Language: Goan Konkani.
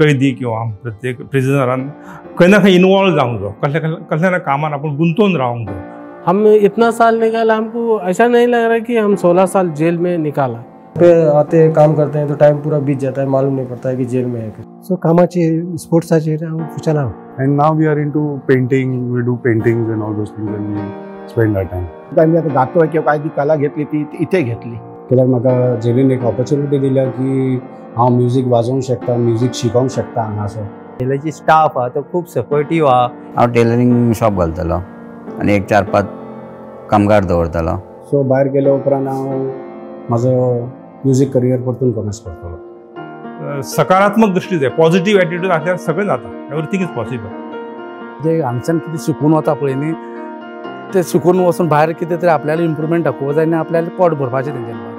कैदी किंवा प्रत्येक प्रिजनरान खंय ना खंय इनवॉल्व जावंक जाय, कसल्या कसल्या ना कामान आपूण गुंतोवन रावंक जाय. हम इतना साल निकाला, हमको ऐसा नहीं लग रहा कि हम 16 साल जेल में निकाला. पे आते हैं, काम करते हैं तो टाइम पूरा बीत जाता है, मालूम नहीं पड़ता है कि जेल में है. सो कामाचेर स्पोर्ट्साचेर हांव फुचना. And now we are into painting, we do paintings and all those things and we spend our time. आमी आतां गातोय किंवा काय ती कला घेतली ती इथे घेतली. कित्याक म्हाका जेलीन एक ऑपॉर्च्युनिटी दिल्या की हांव म्युजीक वाजोवंक शकता, म्युजीक शिकोवंक शकता हांगासर. जेलाची स्टाफ आहा तो खूब सपोर्टीव आहा. हांव टेलरींग शॉप घालतलो आनी एक 4-5 कामगार दवरतलो. सो भायर गेल्या उपरांत हांव म्हाजो म्युजीक करियर परतून कॉमेन्स करतलो. सकारात्मक दृष्टी जाय, पॉझिटिव्ह एटिट्यूड आसल्यार सगळें जाता, एवरीथींग is possible. जे हांगच्यान कितें शिकून वता पळय न्ही, ते शिकून वचून भायर कितें तरी आपल्याला इम्प्रुवमेंट दाखोवंक जाय आनी आपल्याला पोट भरपाचें तेंच्यानी.